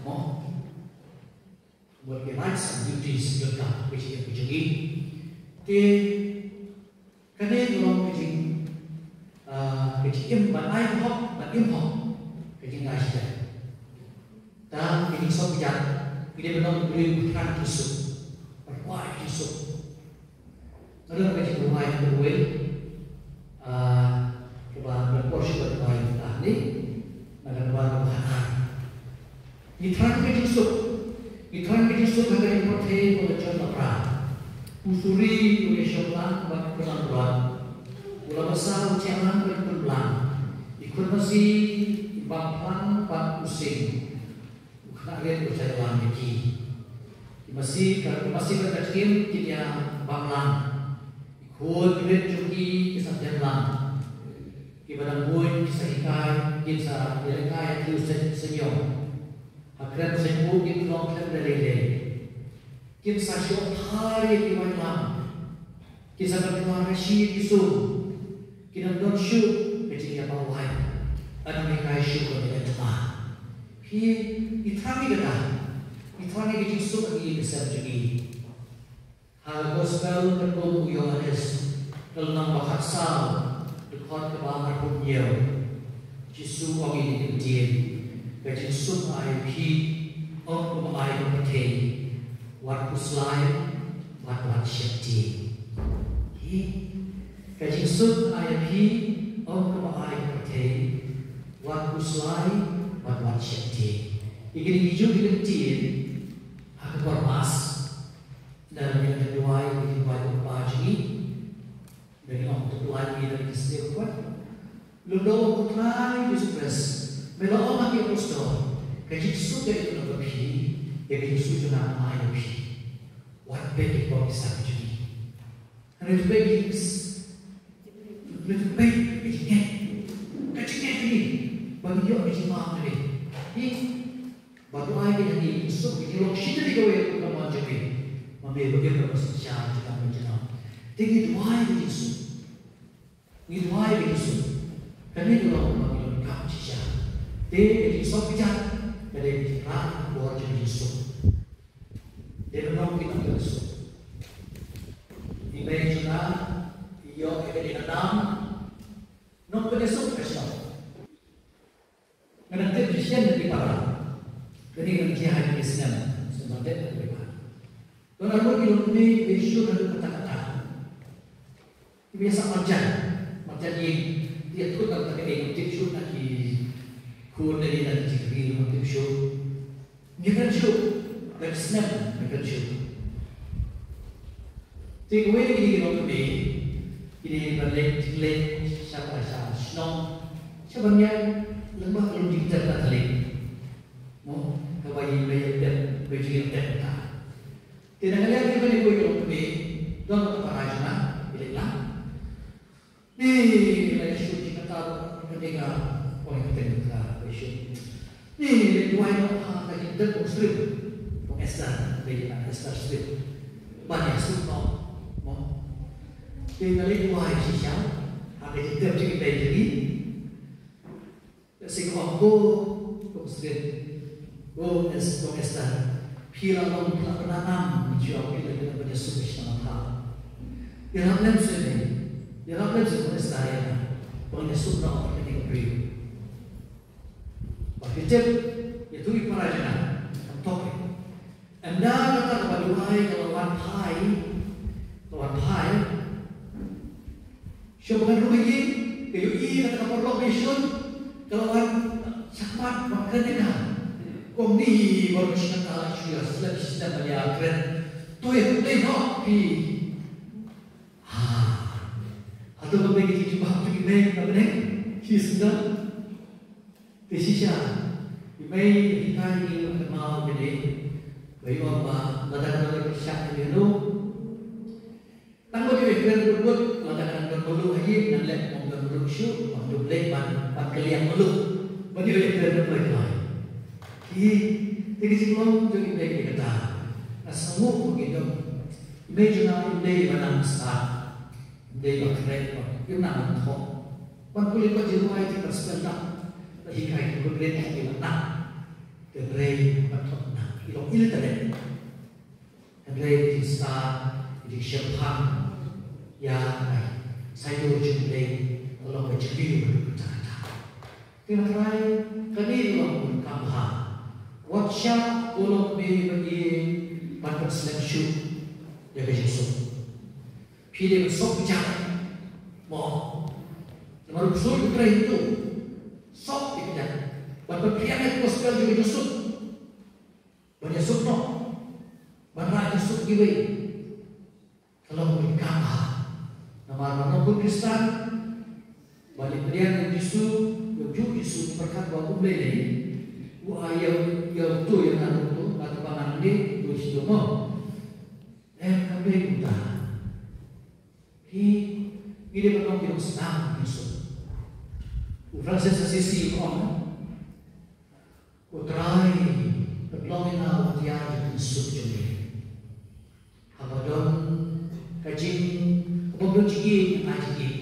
Mo. Bad ki rights and duties jong ka, ka jingim ka jong ngi. Te kane ka long ka jing, ah, ka jingim ban ai hok, ban im hok, ka jingïaishah. Te ka jingsuk ka jait, ngi dei ban long ki briew ba thrang jingsuk, ban kwah jingsuk. Nga don ka jingrwai kawei, ah, kaba nga por shuh ban rwai mynta hangne, na ka namba kaba khatar. Ngi thrang ka jingsuk, ngi thrang ka jingsuk ha kane ka pyrthei ba la jot la pra. U suri u ïashong lang bad u khun langbrot. U lamasa u thiah lang bad u khun blang. I khun masi, i bam phlang bad u sing. U khynnah rit u sa ïalam ïa ki. Ki masi, ka, ki masi bad ka jingim kin ïa bam lang. Ki khun ki rit jong ki ki sa dem lang. Kiba dang bun ki sa hikai, kin sa ïalehkai ïa ki u seng seng ïong. Ha kren seng u kin long khlem da lei lei. Kin sa shoh thar ïa ki waitlam. Kin sa pynkylla rashi ïa ki sum. Ki dang don shuh ka jingïapawai. Ynda ngi kai shuh ka jingïathuh. Phi, ngi thrang ïa kata. Ngi thrang ïa ka jingsuk ha ki ïing ki sem jong ngi. Ha ka gospel katkum u Ïoannis, ka lynnong ba khatsaw, dkhot kaba arphew hynñiew. Jisu u ong ïa ki ktien, ka jingsuk nga ai ïa phi, ym kumba ai ka pyrthei, wat khuslai, bad wat sheptieng. Hi, ka jingsuk nga ai ïa phi, ym kumba ai ka pyrthei, wat khuslai, bad wat sheptieng. Ïa kine kijuh ki ktien, ha ka por Mass, da ngi la duwai, ngi duwai u Kpa jong ngi. Da ngi ong to duwai ngi da ngi sdang wat. Lum da u Trai Jisu Khrist, me la ong ha ki apostol, ka jingsuk ka ïa phi, ïa ka jingsuk jong nga nga ai ïa phi. Wat beh ïa ki pop ki sap jong ngi. Hynrei to beh ïa ki, hynrei to beh ïa ki jingeh. Ka jingeh jong ngi. Ba ngin ïoh ka jingmap na me. Hi. Ba to ai ïa ngi ka jingsuk, ka jinglong shitylli kawei kum ka mon jong me. Ma me ba ïoh ka jingsuk shisha jong ka mon jong me. Te ngi duwai ka jingsuk. Ngi duwai ka jingsuk. Kane ka long ba ngi donkam shisha. Te ka jingsuk ka jait, ka dei ka jingrah ka bor jong ka jingsuk. Te ba nong ki nong ka jingsuk. I mei jong nga, i ïoh ïa kane ka nam. Nong ka jingsuk ka shisha. Nga dang tip shisien na ki para. Kane ka dang jia ha ki snem. Snem ba dep na ki para. Don arngut ki longkmie kiba ïashun haduh katta katta. Kiba ïasah marjan. Marjan ïing. Te ïathuh tang kata ka dei ngam tip shuh na ki khun lane na ki jingri ngam tip shuh. Ngi kren shuh, ka snem ngi kren shuh. Te kawei na kine ki longkmie, kine kiba leit leit sha ka sha shnong, sha ban ïaid lyngba ka lum jingtep Katholik. Mo, kaba ïa leit tep, ba ïa leit tep ka. Te na ka liang kaba ïa kawei ka longkmie, don ka para jong nga, i leit lang. Ni, la ïa shu ki kata ka dei ka, ong ka teng ka, ka shu. Ni, la duwai noh ha ka jingtep u Srim. Ong Esther, dei ka Esther Srim. Ban ïa suk noh. Mo. Te nga la duwai shisha, ha ka jingtep jong i Blei jong ngi. Ka sing ong ko, ko Srim. Ko Es-, ko Esther. Phi la long phi la pynanam, phi la pynanam, phi la pynanam, phi la pynanam. Ïarap lem seh, ïarap lem seh ko Esther ïa nga. Ban ïa suk noh ïa kane ka briew. Ba phi tip, ïa tu i para jong nga. Kam tok ïa. Ynda kata kaba duwai ka la wan phai, ka la wan phai. Shuwa ba ngan rung ïa ki, ka ïohi kata ka paralok ba ïashun, ka la wan shakhmat ban kren ïa nga. Kumne baroh shi katta la shu ïa slem shi slem ban ïa kren. To ïa khublei noh phi. Ha. Hato kam dei ka jingjubab jong i mei na bneng? Shi sngewdon. Te shisha, i mei i hikai ïa ngi ha ka maw kane, ba ïoh ba lada ka don ka pyrshah ïa ngi ruh. Tang ba ïoh ïa kren kut kut, lada ka dang don mluh ha ïing, ngan leh kum don mluh shuh, ban duh leh ban, ban kylliang mluh. Ban ïoh ïa kren kut kut. Ki, te ka jinglong jong i mei kata. Nga sngewnguh ba ngi don. I mei jong nga i dei ba nang stad. Dei ba khreh ba, ym nang ban thoh. Ban pule ba jingrwai te ban spell da. Ba hikai ki kut rit ki la nang. Te hynrei ban thoh nang. Ki long illiterate. Hynrei ki stad, ki shemphang. Ïa, ai. Sa ïoh jong Blei, ka long ka jingmih ba kata kata. Te nga trai, kane ka long ka kam bha. Wat shah, ko lok me ba ïa, ban pynslem shuh. Ïa ka jingsuk. Phi dei ban sop kjat. Mo. Namar u ksuid u trei tu. Sop ïa kjat. Ban pynphriang ïa ka gospel jong ka jingsuk. Ban ïasuk noh. Ban rah jingsuk kiwei. Ka long ka kam bha. Namar ba nongkun Khristan. Ba leit pdiang ïa u Jisu, ïa u Jisu, pyrkhat ba um lei lei. U ai ïa u, ïa uto ïa nga ruh to, nga tba ngan leit, to shi to mo. Em, kam dei kumta. Hi, ngi dei ban long ki nongsdang ki suk. U Francis Assisi u ong, Ko Trai, pynlong ïa nga u atiar jong ki suk jong me. Haba don ka jing, haba don jingïeit, ai jingïeit.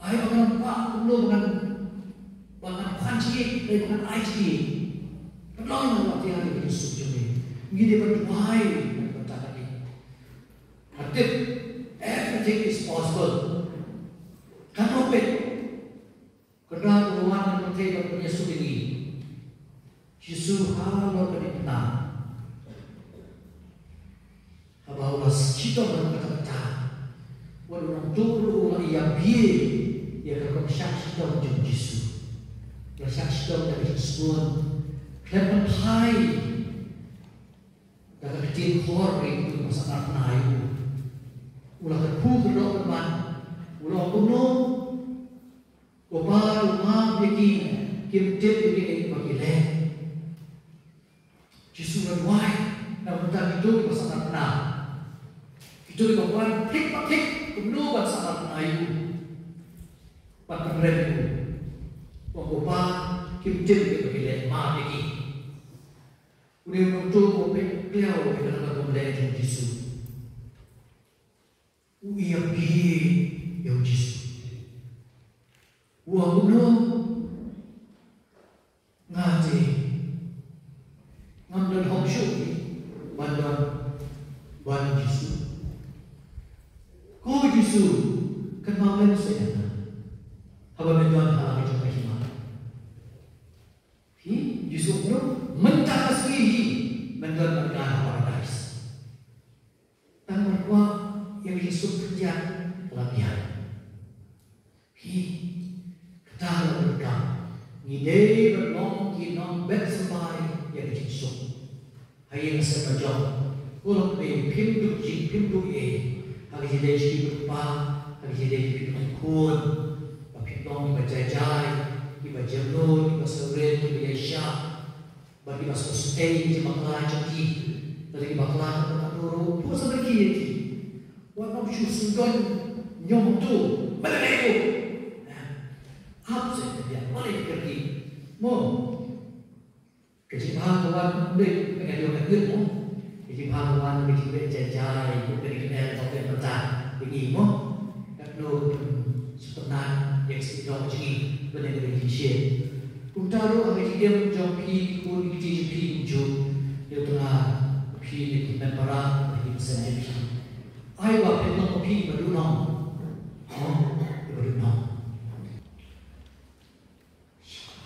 Ai ba ngan kwah kumno ba ngan, ba ngan khwan jingïeit, ai ba ngan ai jingïeit. Pynlong na wat ïa ki suk jong ngi. Ngi dei ban duwai na ka bynta kane. Ka tip, everything is possible. Katno peit. Kynrad u wan na pyrthei ban pynïasuk ïa ngi. Jisu halor kane ka bynta. Haba u la shitom na kata kata. Wat u nongtuh ruh u la ïa bie ïa ka rukom shah shitom jong Jisu. U la shah shitom da ka jingsngew khlem pynphai da ka ktien khor ri u ba sahnarphna ïa u. U la kyrkhu kyrdoh kyrman. U la ong kumno? Ko Pa, to map ïa ki, kim tip ïa kiei ba ki leh. Jisu u la duwai na ka bynta kito kiba sahnarphna. Kito kiba kwah thik pa thik kumno ban sahnarphna ïa u. Ban pynrem ïa u. Ong, ko Pa, kim tip ïa kiei ba ki leh, map ïa ki. Une u nongtuh u peit kliaw ïa ka lad bymleh jong u Jisu. U ïa bie ïa u Jisu. U ong kumno? Nga te ngam don hok shuh ban don ban Jisu. Ko Jisu, kynmaw lem seh ïa nga haba me don ha la ka jong ka hima. Hi, Jisu u ong mynta ka sngi hi men don bad nga ha Paradais. Tang ban kwah ïa ka jingsuk khyndiat la biang. Hi, kata la donkam. Ngi dei ban long ki nongbet symbai ïa ka jingsuk. Ha ïing ha sem la jong, ko lok ne phim duh jing phim duh ei, ha ka jingïadei jong ki kpa, ha ka jingïadei jong ki khun, ba phim long kiba jai jai, kiba jemnud, kiba syriem, kiba ïaishah. Bad kiba sngewsih ïa ki jingbakla jong ki. Lada ki bakla ka bynta ruh, pur sa bad ki ïa ki. Wat ym shu sngewdon ñiom tu. Balei ruh. Ap sa ïa ki, balei ki. Mo. Ka jingbha ka wan, balei ka ïoh ka ngeit mo. Ka jingbha ka wan ka jingbeh jai jai, ka dei ka dei ka dei ka dei ka dei mo. Katno sngewtynnat ïa ka sngewthuh jong ngi ban ïa ka jingshisha. Kumta ruh ha ka jingim jong phi, ki khun ki kti jong phi kumjuh, ïa u tnga phi ne ki hynmen para, ki hynmen sem jong phi. Ai ba phi long phi ba duna. Oh, ba duna.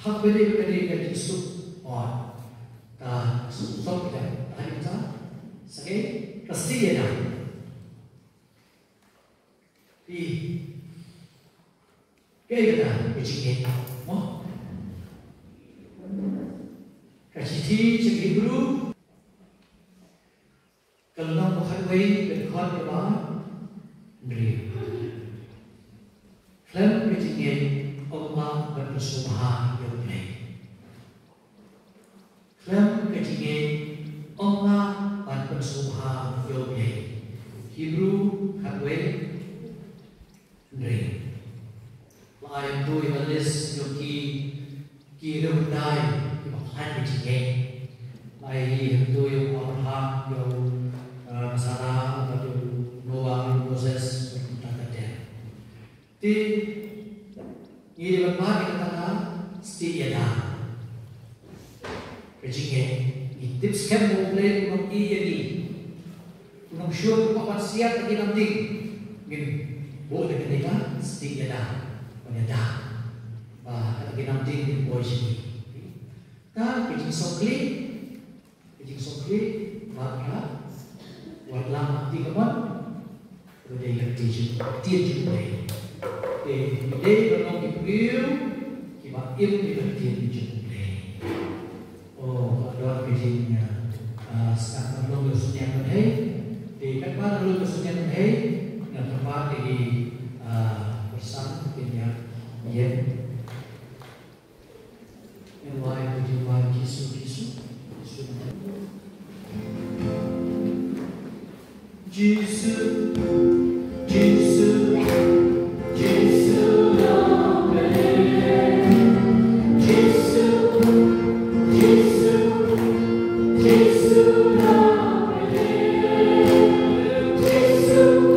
Hap beri beri ka jingsuk. Oh, ka suk ka. Ai ta. Sa ka sih ïa da. Phi. Kaei kata ka jingngeit? Mo? Ka shithi sha ki Hebru ka lynnong ba khatwei ka dkhot kaba hynriew. Khlem ka jingngeit ym lah ban pynsngewbha ïa U Blei. Khlem ka jingngeit ym lah ban pynsngewbha ïa U Blei. Hebru khatwei hynriew. La ai hangto ïa ka list jong ki, ki riewhyndai kiba khlaiñ ka jingngeit. La ai hangto ïa u Abraham, ïa u, eh, Sarah, ïa u Noah, ïa u Moses, bad kumta ter ter. Te ngi dei ban mad ïa kata ka stieh ïada. Ka jingngeit, ngi tip skhem ba U Blei u nongïeit ïa ngi. U nongshun, u kwah ban siat ïa ki lam ding. Ngin buh ïa kane ka stieh ïada ban ïada ba kata ki lam ding kin poi sha ngi. Ka, ka jingsngewkhlaiñ. Ka jingsngewkhlaiñ bad ka watlang ha ktien ka mon. Ka dei ka ktien jong, ka ktien jong U Blei. Te ngi dei ban long ki briew kiba im ïa ka ktien jong U Blei. Oh, ka don ka jing, ah, ah, sngap ban long ka suiñiang ban hei. Te katba ka long ka suiñiang ban hei, ngan kyrpad ïa ki, ah, kyrsan kin ïa ïeng. Ngi duwai, ngi duwai, Jisu, Jisu, Jisu. Jisu, Jisu, Jisu, Jisu, Jisu, Jisu, Jisu.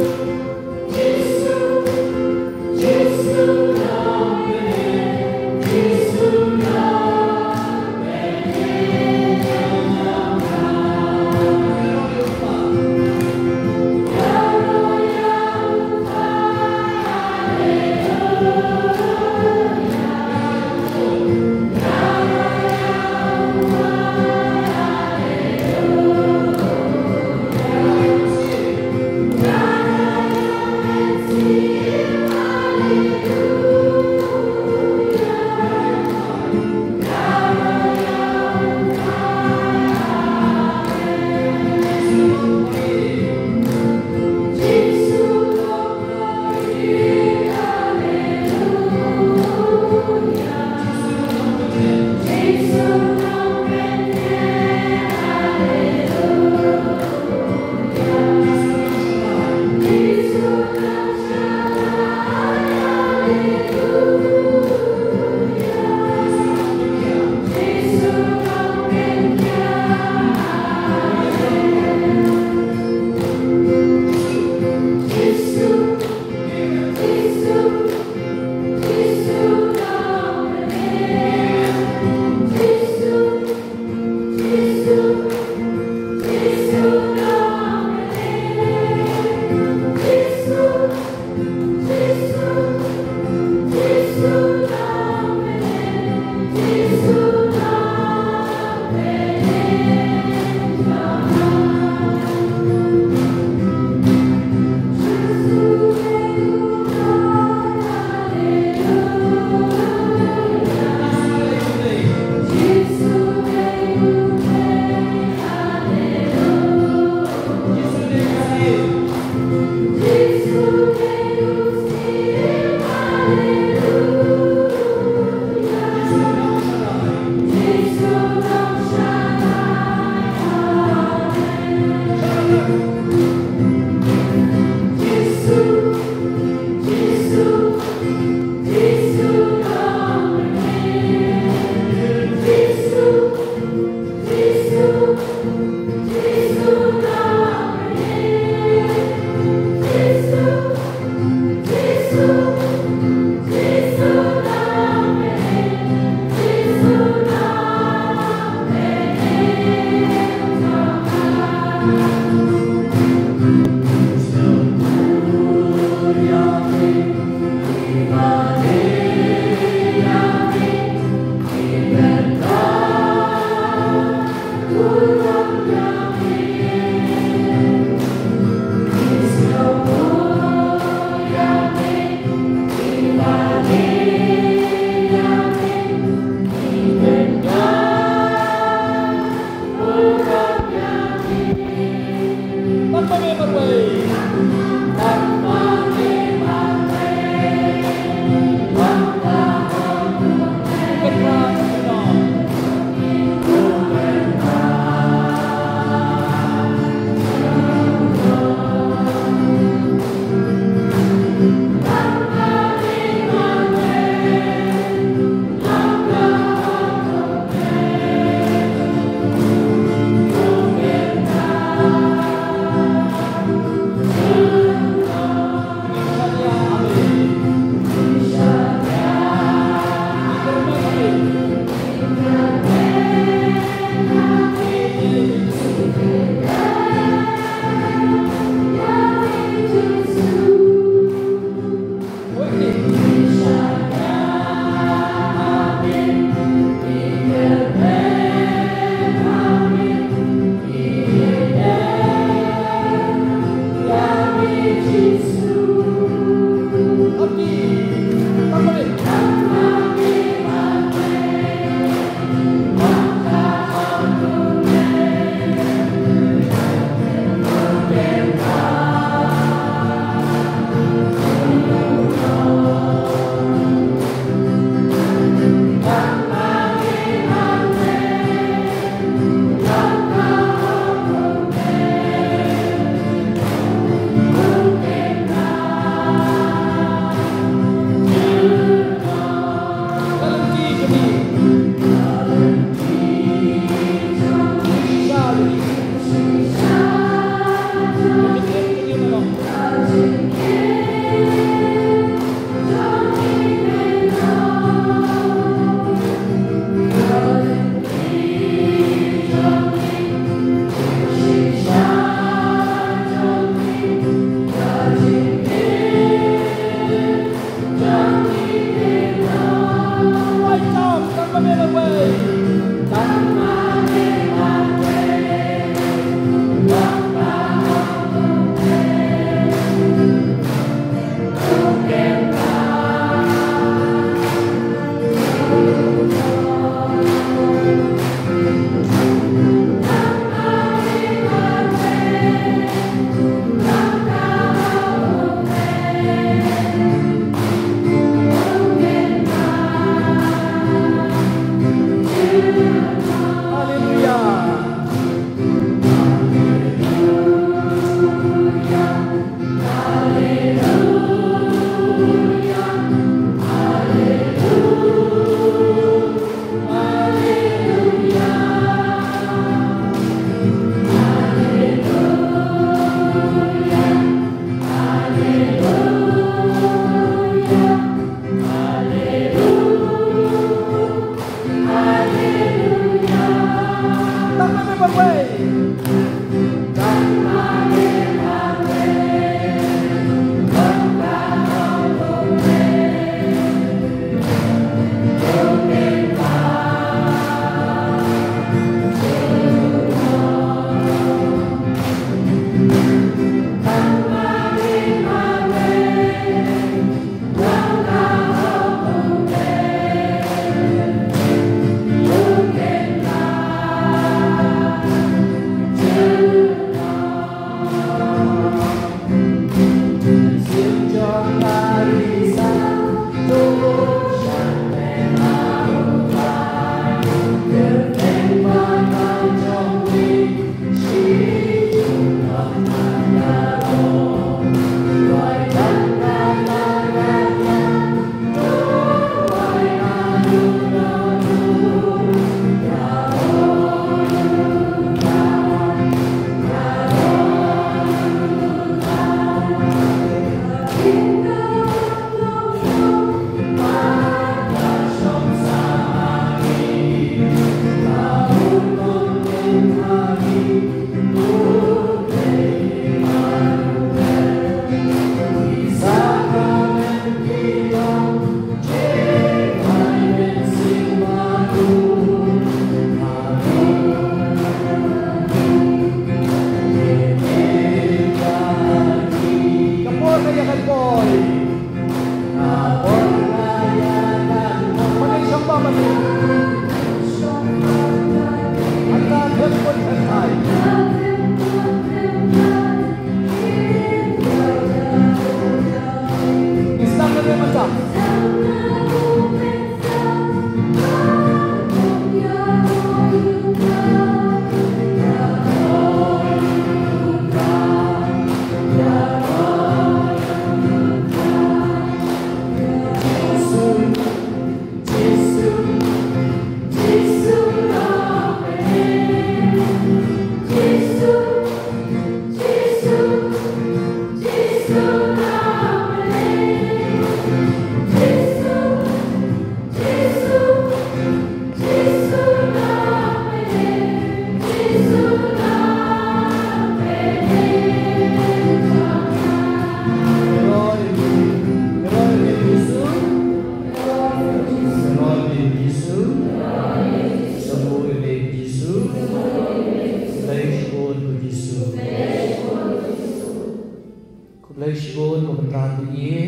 Khublei shibun ba pynrap ïa ngi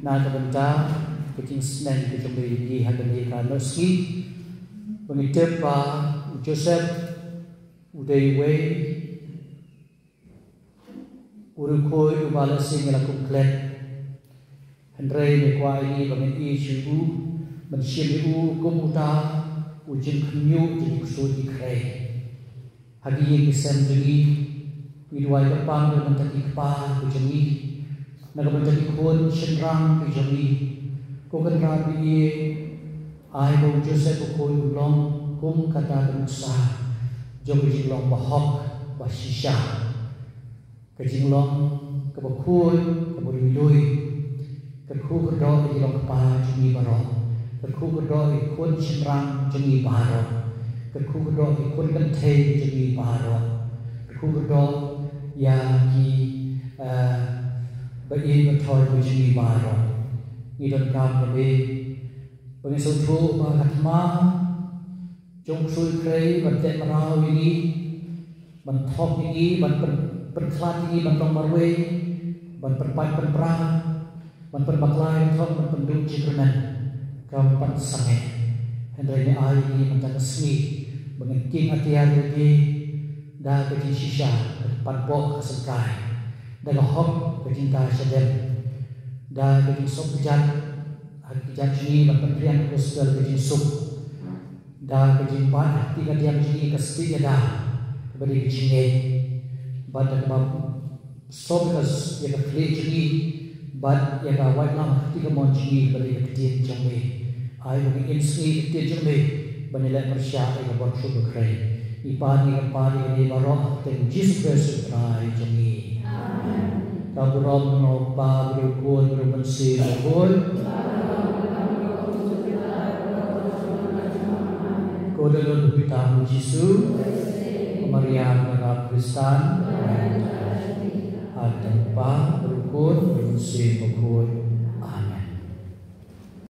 na ka bynta ka jingsneng ka jong ngi ha kane ka nosngi. Ba ngi tip ba u Joseph u dei uwei u riewkhuid uba la sing ïa la kum klet. Hynrei ngi kwah ïa ngi ba ngin ïeit sha u, ban shim ïa u kum uta u jingkhynñiuh jong ki ksuid ki khrei. Ha ki ïing ki sem jong ngi, ngi duwai kyrpang na ka bynta ki kpa ki jong ngi, na ka bynta ki khun shynrang ki jong ngi. Ko Kynrad ba ïeit, ai ba u Joseph u khuid un long kum kata ka nuksa jong ka jinglong bahok, bashisha. Ka jinglong kaba khuid, kaba lui lui. Kyrkhu kyrdoh ïa ki long kpa jong ngi baroh. Kyrkhu kyrdoh ïa ki khun shynrang jong ngi baroh. Kyrkhu kyrdoh ïa ki khun kynthei jong ngi baroh. Kyrkhu kyrdoh ïa ki, eh, ba ïeit ba thoh jong ngi baroh. Ngi donkam ïa me ba ngin sngewthuh ba ka thma jong u ksuid khrei ban teh mraw ïa ngi, ban thok ïa ngi, ban pyn-, pynkhlad ïa ngi ban long marwei, ban pynpait pynpra, ban pynbakla ïa ka thong, ban pynduh jingkyrmen kam pat sangeh. Hynrei ngi ai ïa ngi mynta ka sngi ba ngin king atiar ïa ngi da ka jingshisha, ka panpoh ka sengkai, da ka hok ka jingtai shadem, da ka jingsop kjat ha ki kjat jong ngi ban pynphriang ka gospel ka jingsuk. Da ka jingbat ha kti ka diang jong ngi ka stieh ïada kaba dei ka jingngeit. Bad da kaba sop ïa ka, ïa ka khlieh jong ngi bad ïa ka waitlam ha kti ka mon jong ngi kaba dei ka ktien jong me. Ai ba ngin im sngi ka ktien jong me ban ïaleh pyrshah ïa ka bor suk ba khrei. Ngi pan ïa ka pan ïa kane baroh ha ka kyrteng u Jisu Khrist u Trai jong ngi. Amen. Ka burom na u Kpa, bad u Khun, bad u Mynsiem Bakhuid. Ko da don ha u Jisu, ko Maria Mara Khristan. Ha ka kyrteng u Kpa, bad u Khun, bad u Mynsiem Bakhuid.